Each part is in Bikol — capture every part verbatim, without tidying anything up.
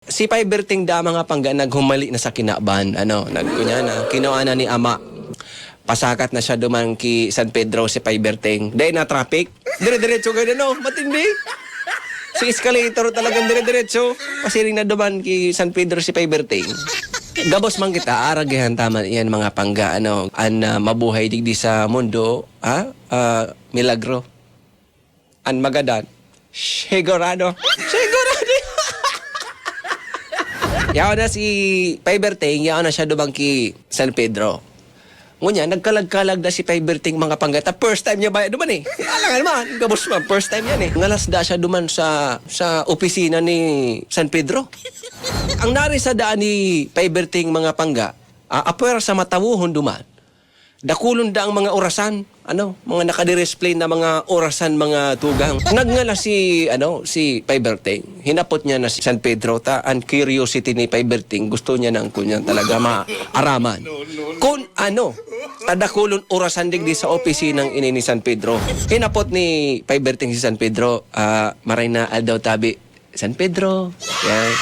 Si Pay Berting da, mga pangga, naghumali na sa kinaban. Ano, nagkunya na, kinuha na ni ama. Pasakat na siya duman ki San Pedro si Pay Berting. Dai na traffic. Dire-diretso kayo, no? Matindi. Si escalator talagang dire-diretso. Pasiring na duman ki San Pedro si Pay Berting. Gabos man kita, aragihan taman iyan, mga pangga, ano, an, ah, mabuhay digdi sa mundo, ha? Ah, milagro. An magadan, sigurado. Sigurado. Yaon na si Pay Berting, yaon na siya duman ki San Pedro. Ngunyan, nagkalag-kalag na si Pay Berting, mga pangga, ta first time niya baya duman eh. Alangan man, gabos man, first time yan eh. Ngalas da siya duman sa, sa opisina ni San Pedro. Ang nari sa daan ni Pay Berting, mga pangga, ah, apwer sa matawohon duman. Dakulon da ang mga orasan, ano, mga nakadiresplay na mga orasan, mga tugang. Nagngalas si, ano, si Pay Berting. Hinapot niya na si San Pedro, ta an curiosity ni Pay Berting, gusto niya nang kunyan talaga maaraman. Kun ano, ta dakulon orasan digdi sa opisinang ini ni San Pedro. Hinapot ni Pay Berting si San Pedro, ah, "Maray na aldaw tabi, San Pedro." Yan.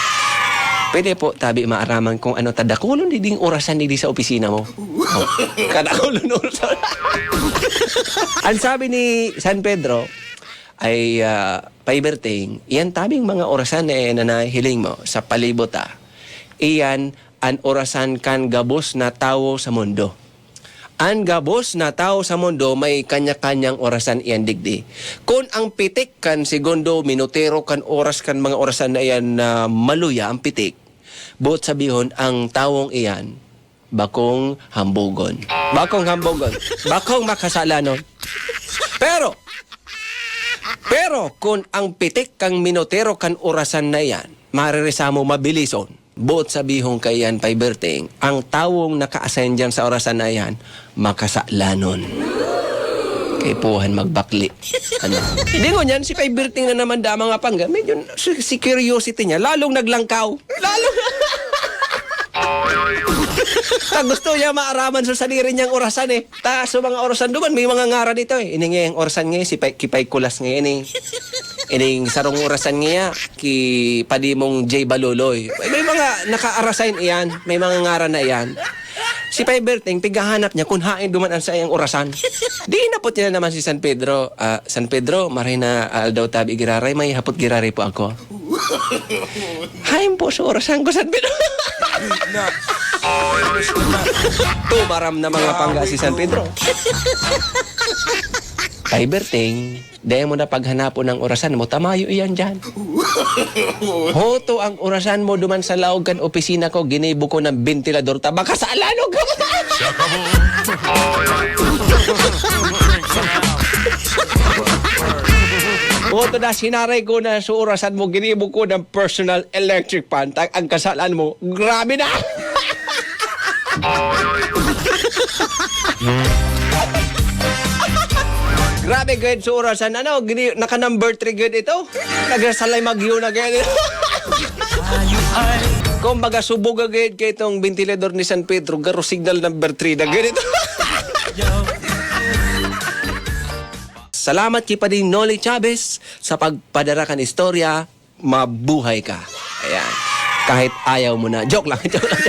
"Pwede po tabi maaraman kung ano ta dakulon digding orasan digdi sa opisina mo?" Oh, kadakulon orasan. Ang sabi ni San Pedro ay, ah, "Pay Berting, iyan tabing mga orasan na, na nahiling mo sa palibot, ah. Iyan an orasan kan gabos na tawo sa mundo." An gabos na tawo sa mundo may kanya-kanyang orasan iyan digdi. Kun ang pitik kan segundo, minutero kan oras kan mga orasan na iyan na maluya ang pitik, boot sabihon, ang tawong iyan bakong hambogon. Bakong hambogon. Bakong makasalanon. Pero, pero kun ang pitik kan minutero kan orasan na iyan, maririsa mo mabilison, boot sabihon kaiyan, Pay Berting, ang tawong naka-assign diyan sa orasan na iyan, makasalanon. Kaipuhan magbakli. Ano? Di ngunyan, si Pay Berting na naman da, mga pangga, medyo si, si curiosity niya, lalong naglangkaw. Lalong... Ta gusto niya maaraman sa sadiri niyang orasan eh. Ta sa mga orasan duman, may mga ngaran ito eh. Ini nga yung orasan nga, si Pay, ki Pay Kulas nga ini. Ining sarong orasan nga, ki Padimong J Baluloy. May mga naka-arasign iyan, may mga ngaran na iyan. Si Pay Berting, pighahanap niya kun hain duman an saiyang orasan. Di hinapot niya naman si San Pedro, "Ah, San Pedro, maray na aldaw tabi giraray, may hapot giraray po ako." "Hain po sa orasan ko, San Pedro?" Tumaram na mga pangga si San Pedro. "Pay Berting, dai mo na paghanapon ang orasan mo, ta mayo iyan diyan. Hoto ang orasan mo duman sa laog kan opisina ko, ginibo ko ng bentilador, ta makasalanon ka." "Hoto na, sinaray ko na sa orasan mo, ginibo ko ng personal electric fan, ta ang kasalan mo, grabe na." Grabe gud sa orasan, ano, gini, naka number three gud ito. Nagsasalay magyo na gud. Kumbaga, subog agad kay itong ventilador ni San Pedro, garo signal number three na gud ito. Salamat ki Pading Noli Chavez sa pagpadara kan istorya. Mabuhay ka. Ayan. Kahit ayaw mo na. Joke lang, joke lang.